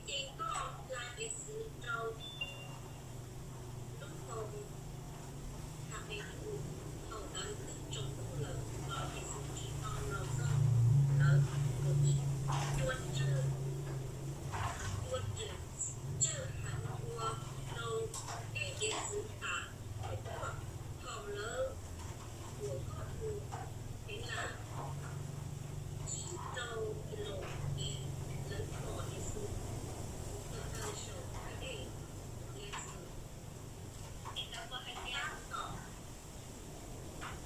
Ces koj hla Yexus rau lub hau Haleluya. Thaum ntawd twb tsaus ntuj lawm los Yexus tsis tau los txog ntawd. Kaum yim, cua tsawg, cua riam tsawg heev ua rau tej hiav txwv tas tuaj. Thaum lawv tuam koj tus heev lawm tsib rau kilomev, lawv pom Yexus mus ko taw saum hais dej. Yexus, es lawv puas hais tias,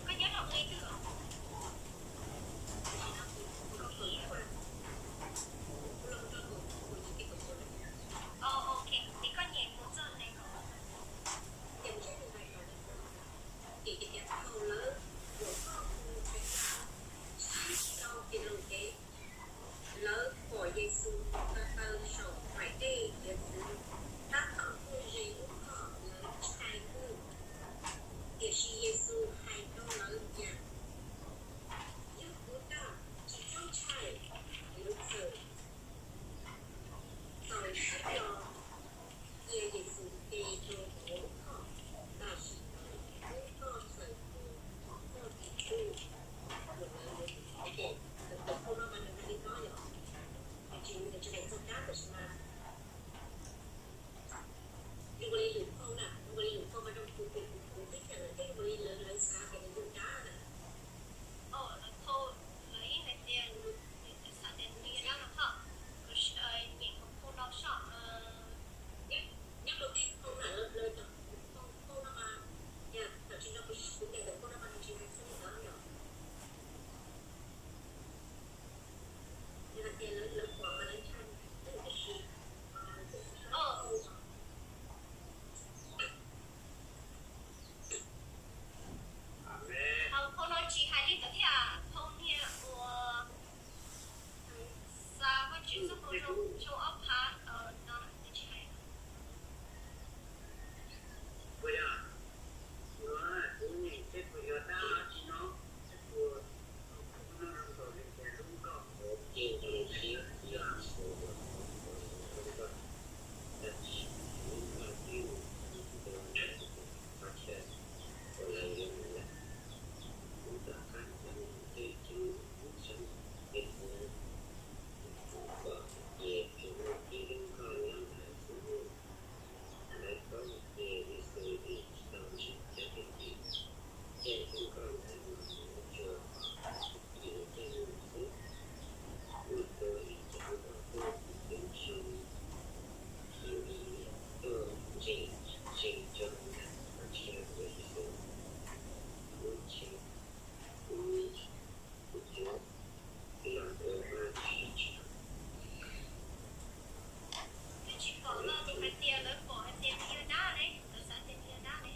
koj nyob rau nqe twg os? Kaum yim. Ok, es koj nyem mus txog nqe kaum. Ces thaum lawv tuam koj tus heev lawm tsib rau kilomev, lawv pom Yexus mus ko taw saum hais dej. Hiav txwv tab tom tuaj ze lub hau, lawv ntshai kawg. Tiam sis Yexus hais rau lawv tias, yog kuv dag, tsis txhob ntshai. Lawv txawm txaus siab los cia Yexus nce rau hauv lub hau, tam sim ntawd lub hau txawm mus txog tim tug uas lawv yuav mus. Ces tus phauj no mas nws hais li no yom, tsis mus nws tsis tau txog kab, tab sis mas zoo ua li lwm phauj na, zoo ua li lwm phauj mas zoo tus twg kuv twb txhais lawm thiab, zoo ua li lawv lawv xav tias nws yog dab na. Os, lawv phauj, lawv yeej hais tias nws, xav tias nws yog dab no ho. Kuv nyem tus phauj no soj. Nyob rau tej phauj na, lawv cov phauj no mas, tam sim no kuv tias tus phauj no mas nws tsis hais txog li ntawd yom. Nws hais tias lawv pom mas lawv ntshai, tab sis, o, phauj no tsis hais li ntawd thiab, phauj niag uas xav Vajtswv txoj moo zoo xyoo ob phav no nws tsis hais. Twb tsis pom no tus hais tias lawv pom hais tias nws yog dab ne, lawv xav tias nws yog dab ne.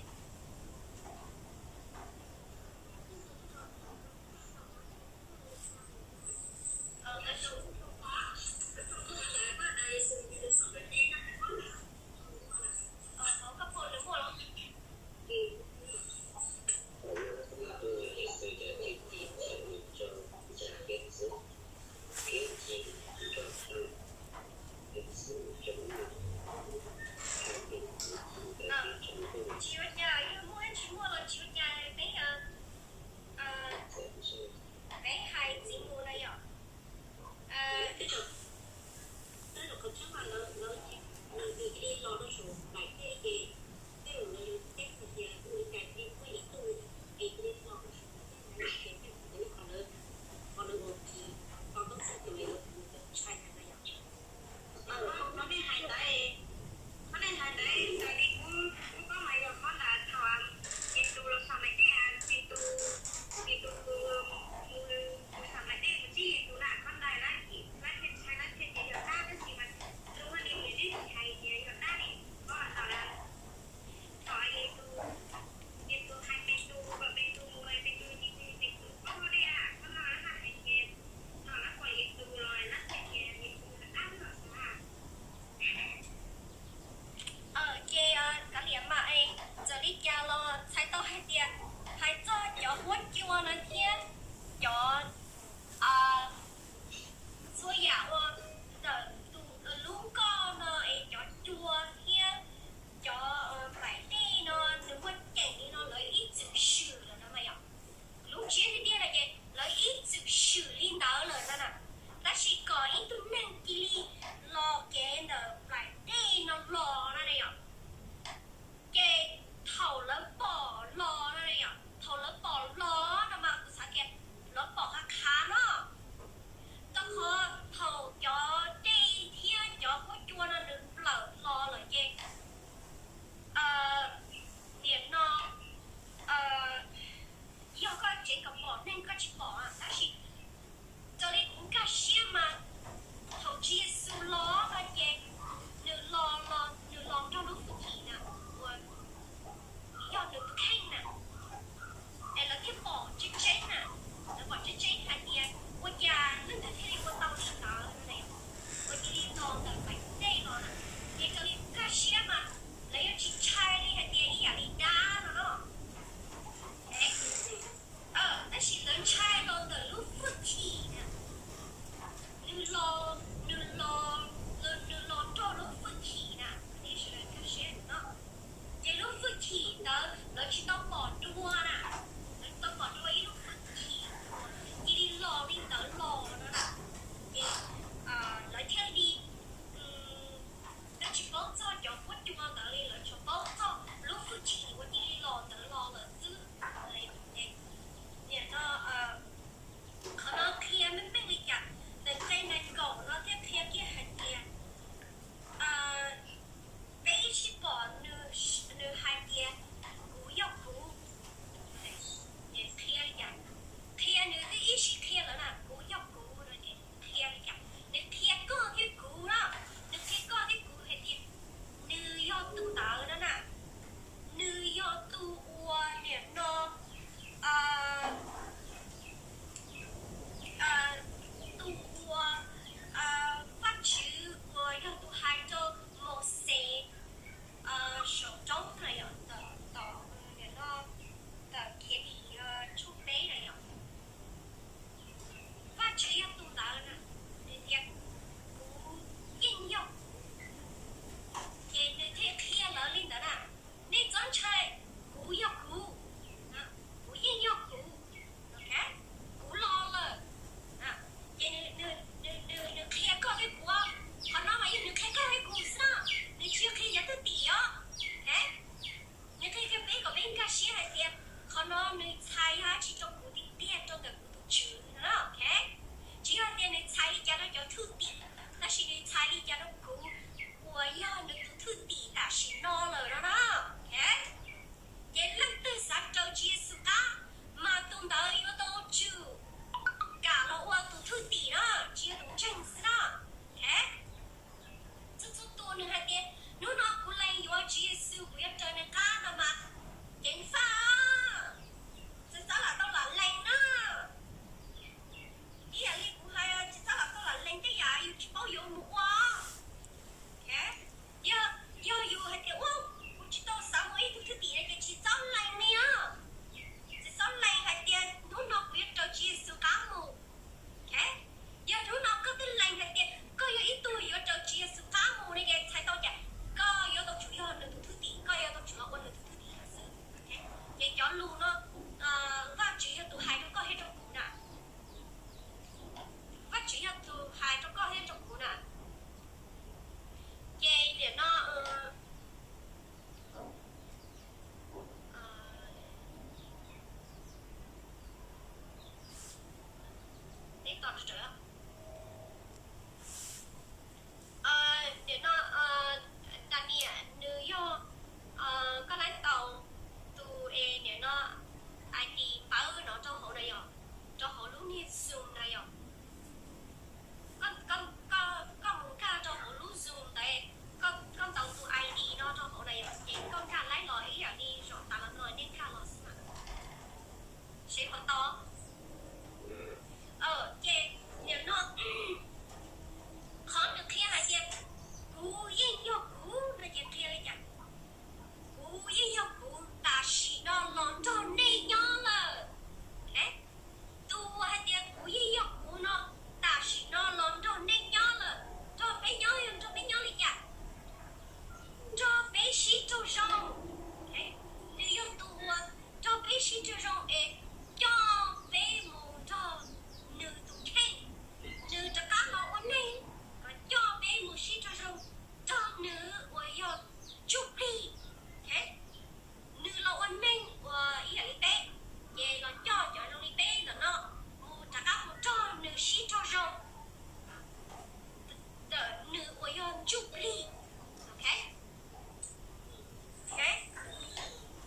no na. Ces leej twg xav raws Tswv Yexus qab, mas tus ntawd yuav tau tsum kam los ua tus thwj tim na, tsis yog tus ntseeg xwb na. Txhua txhua tus nws hais tias, hnub no kuv lees yuav Tswv Yexus, kuv yuav raws nws qab no mas ceev faj, tsis txhob lam tau lam lees na. Ib yam li kuv hais, tsis txhob lam tau lam lees tej yam yus tsis paub yuav mus ua. Yog, yog yus hais tias, ua, kuv tsis tau xav mus ib tug thwj tim no ces tsis txhob lees li os. Tsis txhob lees hais tias hnub no kuv yuav raws Tswv Yexus qab mus. Yog hnub no koj twb lees hais tias koj yog ib tug yuav raws Tswv Yexus qab mus ne, ces txhais tau tias koj yuav tau tsum yog nws tus thwj tim, koj yuav tau tsum los ua nws tus thwj tim lawm xwb. Ces cov lus no, Vajtswv yog tus hais rau koj thiab rau kuv na. Vajtswv yog tus hais rau koj thiab rau kuv na. Ces nim no, peb tos, nim no Daniel nws yog, koj laib tau tus es nim no ID pawb no rau hauv na yom, rau hauv lub niag Zoom na yom. Koj mus nkag rau hauv lub Zoom ntawd, koj ntaus tus ID no rau hauv na yom, ces koj nkag laib los ib yam li zaum tas los no nej nkag los xwb mas. Seb puas tau. Ces nim no qhov nws qhia hais tias kuv yeej yog kuv no ces qhia li cas? Kuv yeej yog kuv tam sim no los nrog nej nyob lawm. Tus uas hais tias kuv yeej yog kuv no tam sim no los nrog nej nyob lawm, nrog peb nyob, yog nrog peb nyob li cas? Nrog peb sib raug zoo. Nws yog tus uas nrog peb sib raug zoo es coj peb mus nrog nws tus kheej. Nws rov qab los ua neeg, los coj peb mus sib raug zoo nrog nws uas yog ntsuj plig. Nws los ua neeg uas ib yam li peb, ces los coj cov zoo li peb ntawm no mus rov qab mus nrog nws sib raug zoo ntawm nws uas yog ntsuj plig.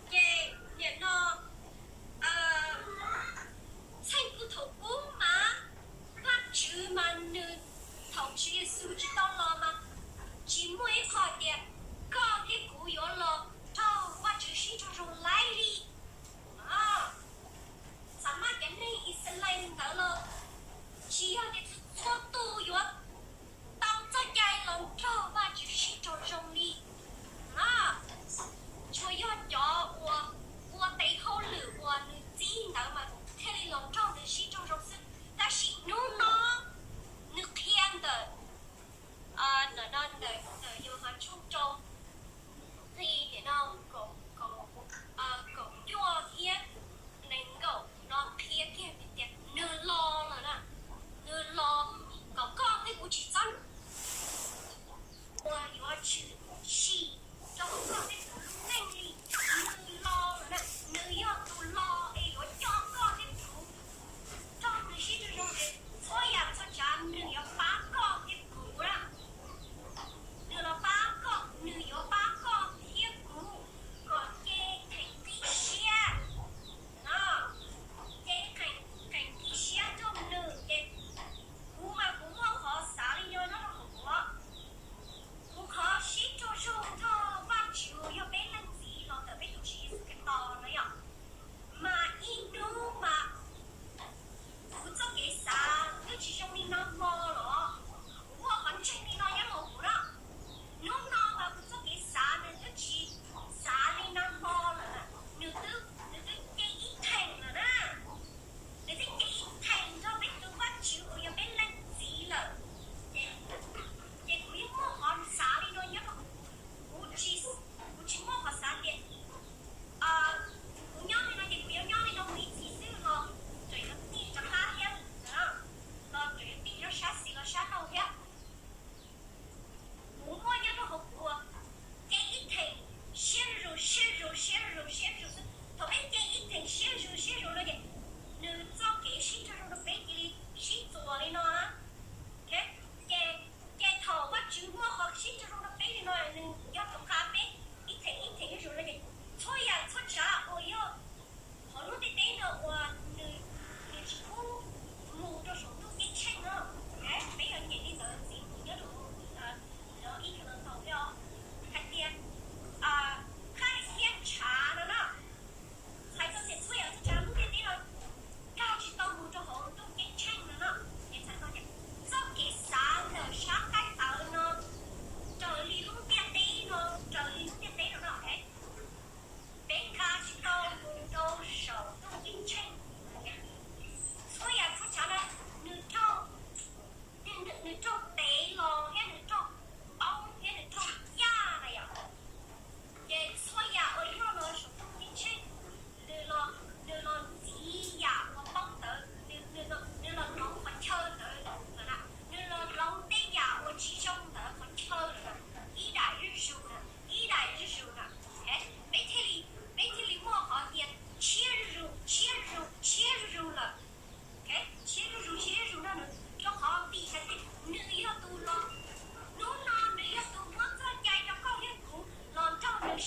Ces nim no txheej kuv thaum ub mas Vajtswv mas nws, thaum Tswv Yexus tsis tau los mas tsis muaj ib qho tias koj thiab kuv yuav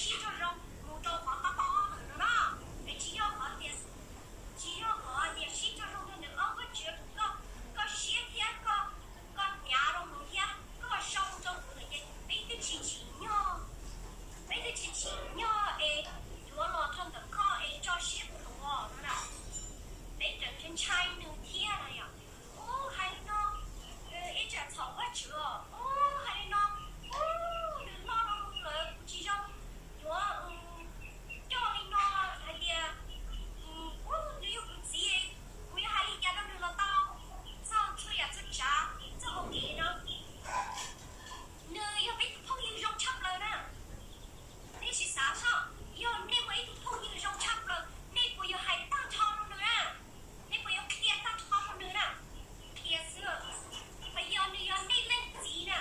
sib raug zoo mus rau qhov tob tob lawm no na. Es tsis yog qhov tias, tsis yog qhov tias sib raug zoo rau ntawm ob koj tsis, koj, koj siab thiab koj, koj hnyav rau nws thiab koj zoo rau nws lawm ces peb twb tsis tsim nyog, peb twb tsis tsim nyog es yuav los rau ntawm koj es tso siab tus hluas no na. Peb tseem ntshai nws thiab no yom. Ub, hais li no, ib tsam txhaum Vajtswv os. Ub, hais li no, ub, nws loj no lawm kuv tsis zoo yuav coj li no hais tias, ub, nws yog kuv txiv, kuv yuav hais li cas rau nws los tau. Txog txhua yam txhua tsav txoj hauv kev no, nws yog peb tus phooj ywg zoo tshaj plaws na. Nej sim xav seb, yog nej muaj ib tug phooj ywg zoo tshaj plaws, nej puas yuav hais tag nrho rau nws na? Nej puas yuav qhia tag nrho rau nws na? Qhia xwb. Mas yog nws yog nej leej txiv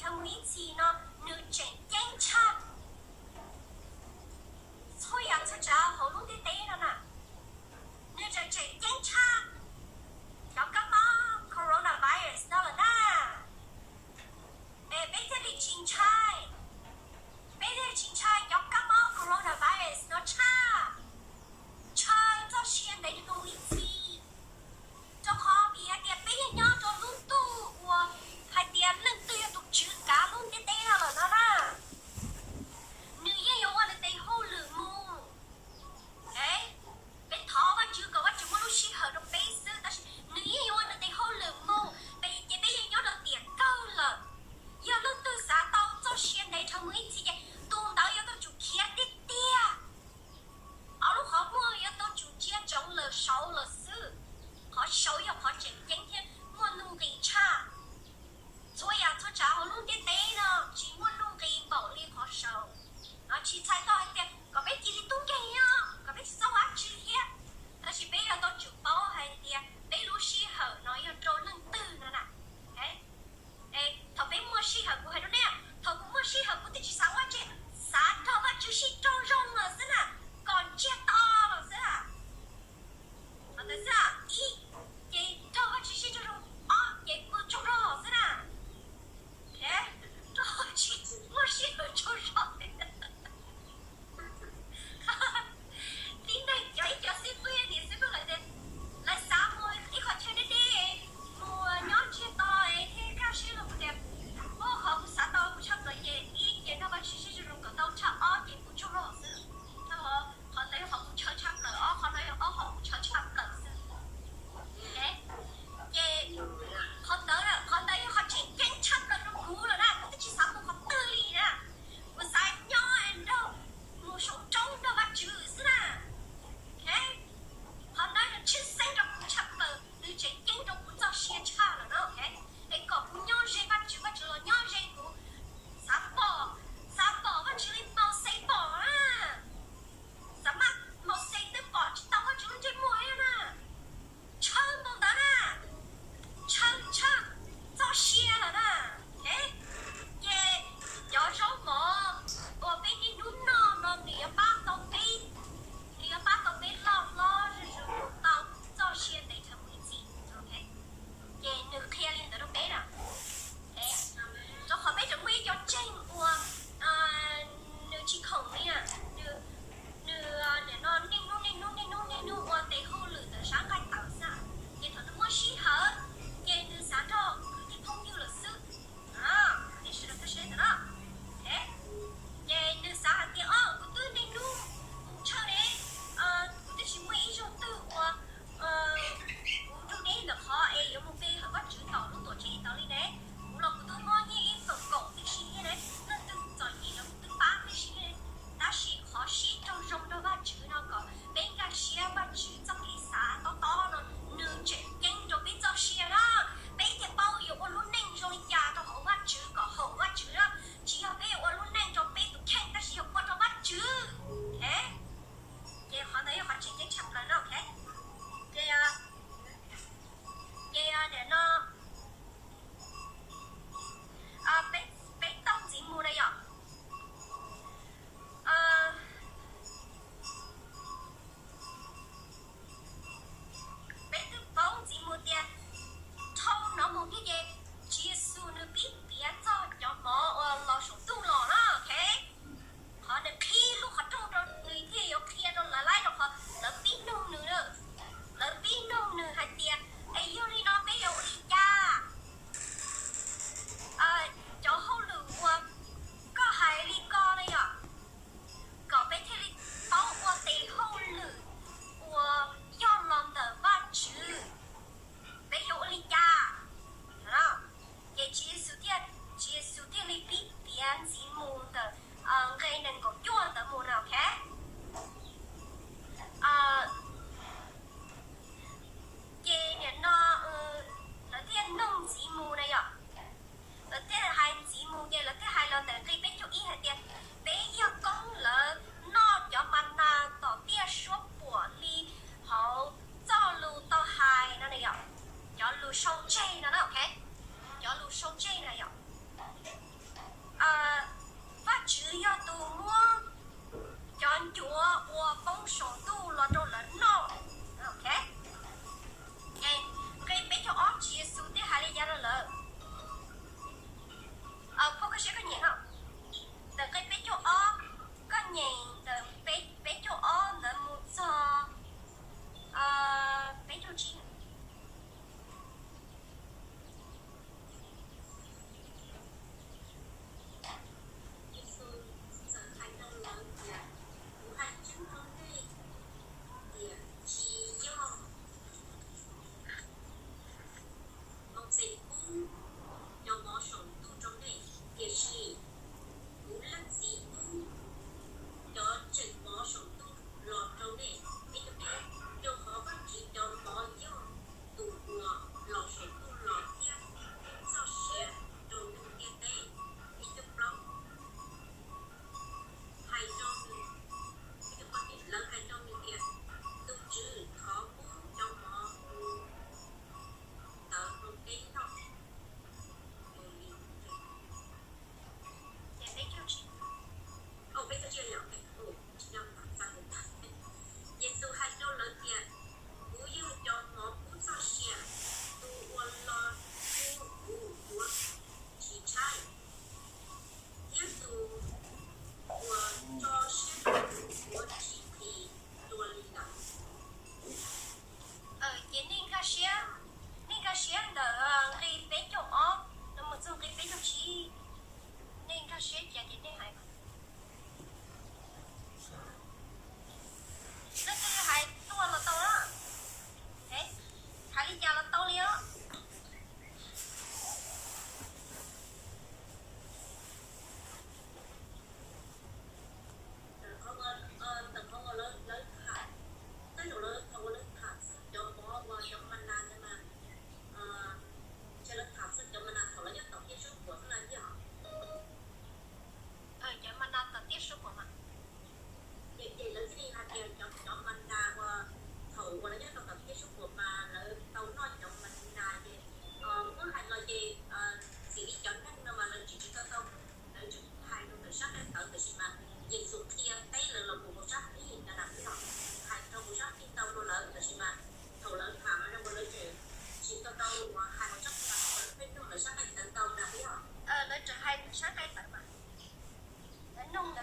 Thaum mus ib txhis no nws tseem ceeb tshaj txhua yam txhua tsav hauv lub ntiaj teb no na. Nws tseem, tseem ceeb tshaj cov kab mob coronavirus no lawm na. Es peb thiaj li tsis ntshai, peb thiaj li tsis ntshai cov kab mob coronavirus no tshaj, ntshaw txoj sia ntev rau tus ib txhis. Rau qhov vim hais tias peb yeej nyob rau lub ntuj uas hais tias leej twg yog tus tswv kav lub ntiaj teb no lawm no na. Nws yeej yuav ua nws tes hauj lwm mus. Peb thov Vajtswv kom Vajtswv muab lub sij hawm rau peb xwb, tab sis nws yeej yuav ua nws tes hauj lwm mus, ces peb yeej nyob rau tiam kawg lawm. Yog leej twg xav tau txoj sia ntev dhawv mus ib txhis ces tus ntawd yuav tau tsum khiav tiag tiag. Ob lub qhov muag yuav tau tsum ntsia ntsoov lawm saud lawm xwb. Qhov saud yog qhov tseem ceeb thiab muaj nuj nqis tshaj txhua yam txhua tsav hauv lub ntiaj teb no, tsis muaj nuj nqis npaum li qhov saud. Tsis txhais tau hais tias kom peb cia li tub nkeeg, kom peb tsis txhob ua dab tsi thiab, tab sis peb yuav tau tsum paub hais tias peb lub sij hawm no yog rau leej twg no na. Thaum peb muaj sij hawm, kuv hais rau nej, thaum kuv muaj sij hawm kuv twb tsis xav ua dab tsi, xav nrog Vajtswv sib raug zoo lawm xwb na, kom ntsiag to lawm xwb na. Ntawd xwb, ib, ces nrog Vajtswv sib raug zoo, ob, ces pw tsaug zog xwb na. Nrog Vajtswv muaj sij hawm tsaug zog.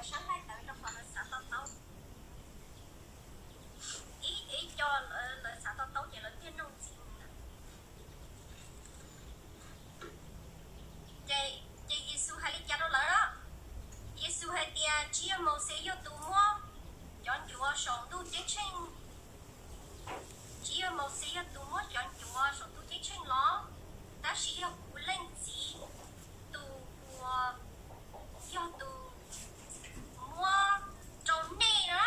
sab nqaij ntawd rau qhov lawv xav to taub. Ib, ib co lawv xav to taub ces lawv thiaj nug ntxiv mus na. Ces, ces Yexus hais li cas rau lawv? Yexus hais tias tsis yog Mauxes yog tus muab cov ncuav saum ntuj ceeb tsheej, tsis yog Mauxes yog tus muab cov ncuav saum ntuj ceeb tsheej los, tab sis yog kuv Leej Txiv tus uas yog tus muab rau nej na.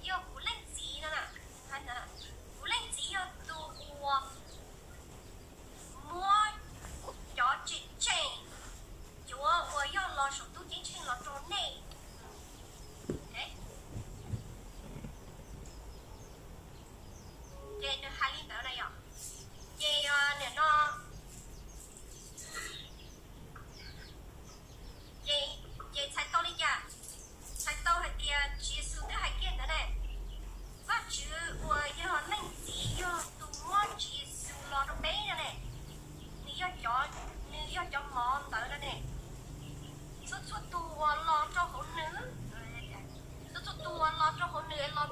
Yog kuv Leej Txiv no, kuv Leej Txiv yog tus uas muab cov tseem tseem ncuav uas yog los saum ntuj ceeb tsheej los rau nej. Ces nws hais li ntawd na yom. Ces nim no ces txhais tau li cas? Txhais tau hais tias Tswv Yexus twb hais kiag ntawd ne, Vajtswv uas yog Leej Txiv yog tus muab Tswv Yexus los rau peb no ne, nws yog cov, nws yog cov mov ntawd no ne. Txhua txhua tus uas los rau hauv nws, txhua txhua tus uas los rau hauv nws los